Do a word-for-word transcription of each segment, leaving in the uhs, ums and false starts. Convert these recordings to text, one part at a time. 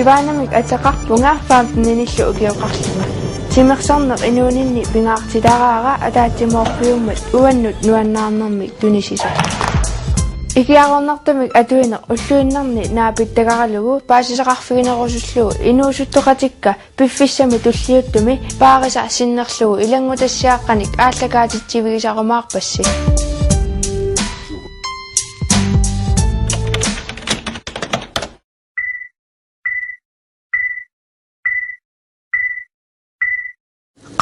Ivaanamik ateqarpunga femteninillu ukioqarlunga. Timersorneq inuuninni pingaartitaraara ataatsimoorfiummat uannut nuannaarnermik tunisisoq. Ikiaroornartumik atuineq ulluinnarni naapittagaralugu paasisaqarfiginerusullugu inuusuttoqatikka piffissami tulliuttumi paarisaq sinnerlugu ilanngutassiaqqanik aallakaatitsivigisarumaarpassi.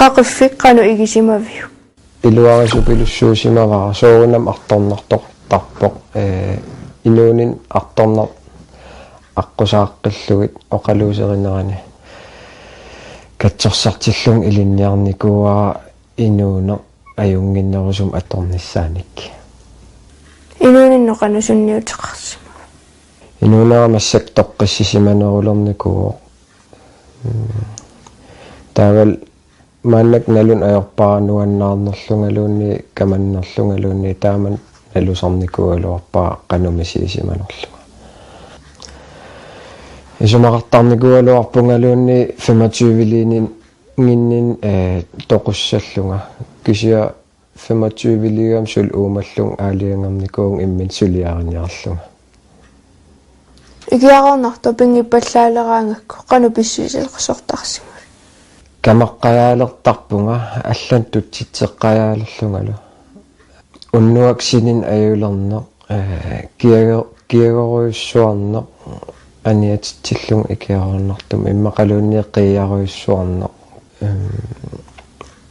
Qaqiffik qanoq igisimaviuk? Iluarisupilussuusimavara soorunami artornartoqartarpoq, ee, inuuninni artornartoq aqqusaaqqillugit oqaluuserinerani katsorsartillugu ilinniarnikuuara inuuneq ajunnginnerusumik atornissaanik. Inuuninnut qanoq sunniuteqarsimava? Inuunera massakkut toqqissisimanerulernikuu. Mm. Taavalu maannakkut nalunngilaq ajorpara nuannaarnerlungaluunniit kamannerlungaluunniit taama nalusarnikuugaluarpara qanoq misigisimanerlunga. Isumaqartarnikuugaluarpungaluunniit femogtyveliinnginninni, eh, toqussallunga. Kisianni femogtyveliigama suli uumallunga aalajangernikuuvunga imminut suliariniarlunga. Ikiaroornartoq pinngitsaalleraangakku qanoq pissusilersortarsimavit? Kamaqqajaalertarpunga allanut tutsitseqqajaalerlungalu. Unnuaq sininneq ajulerneq, ee, kiago-, kiagorujussuarneq aniatitsillunga ikiaroornartumik immaqaluunniit qiiarujussuarneq. Em,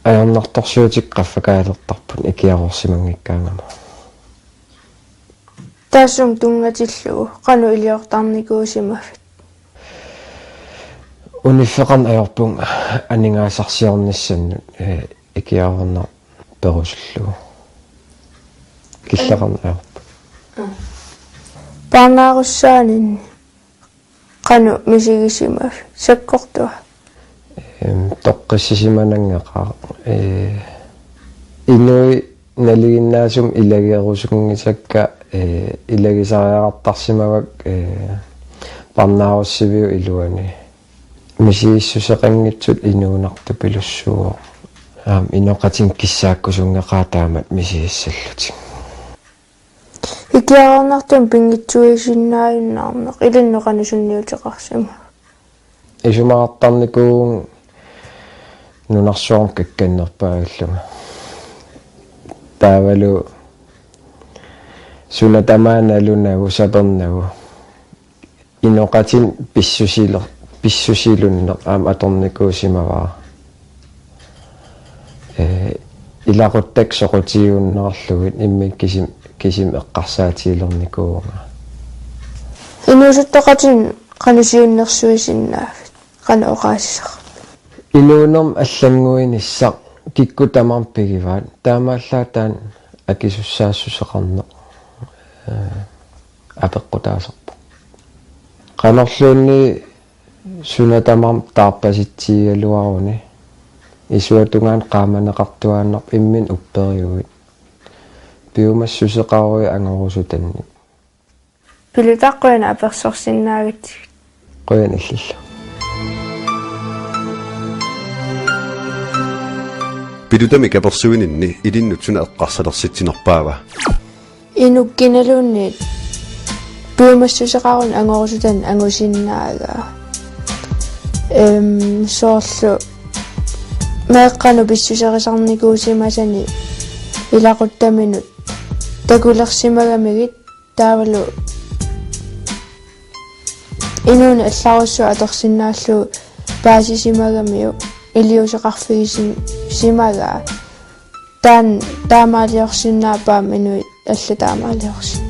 ajornartorsiutit qaffakaalertarput ikiaroorsimanngikkaangama. Taassuma tunngatillugu qanoq iliortarnikuusimavit? Uniffeqarneq ajorpunga aningaasarsiornissannut, ee, ikiaroornartoq perusullugu. Killeqarneq ajorpunga. Parnaarussaaninni qanoq misigisimavit? Sakkortuva? Em, toqqissisimananngilaq, ee, inuit nalinginnaasumik ilagerusunngisakka, ee, ilagisariaqartarsimavakka, ee, parnaarussiviup iluani. Misigissuseqanngitsut inuunartupilussuuvoq. Aamma inoqatinik kissaakkusunngeqaat taamatut misigissallutik. Ikiaroornartumik pinngitsuuisinnaajunnaarneq ilinnut qanoq sunniuteqarsimava? Isumaqartarnikuuvunga nunarsuarmi kakkannerpaallunga. Taavalu suna tamaat nalunagu sapernagu inoqatinik pissusiler-, pissusilunneq aamma atornikuusimavara. Ee, ilaquttakka soqutigiunnaarlugit imminut kisim-, kisimik eqqarsaatigilernikuuvunga. Inuusuttoqatinnut qanoq siunnersuisinnaavit? Qanoq oqaasissaqarpit? Inuunermi allannguinissaq kikkut tamarmik pigivaat. Taamaallaat taanna akisussaassuseqarneq, ee, apeqqutaasarpoq. Qanorluunniit suna tamarmi taarpasitsigigaluaruni isuata tungaanut qaamaneqartuaannarpoq imminut upperiuit. Piumassuseqaruit angorusutannik. Pilutaq, qujanaq apersorsinnaagatsigit. Qujanaq illillu. Pilutamik apersuininni ilinnut suna eqqarsalersitsinerpaava? Inuk kinaluunniit piumassuseqaruni angorusutannik angusinnaagaa. Em, soorlu meeqqanut pissuserisarnikuusimasani ilaquttaminut takulersimagamigit taavalu inuuneq allarujussuaq atorsinnaallugu paasisimagamiuk iliuuseqarfigisimagaa. Taanna taamaaliorsinnaapput aamma inuit allat taamaaliorsinnaa-.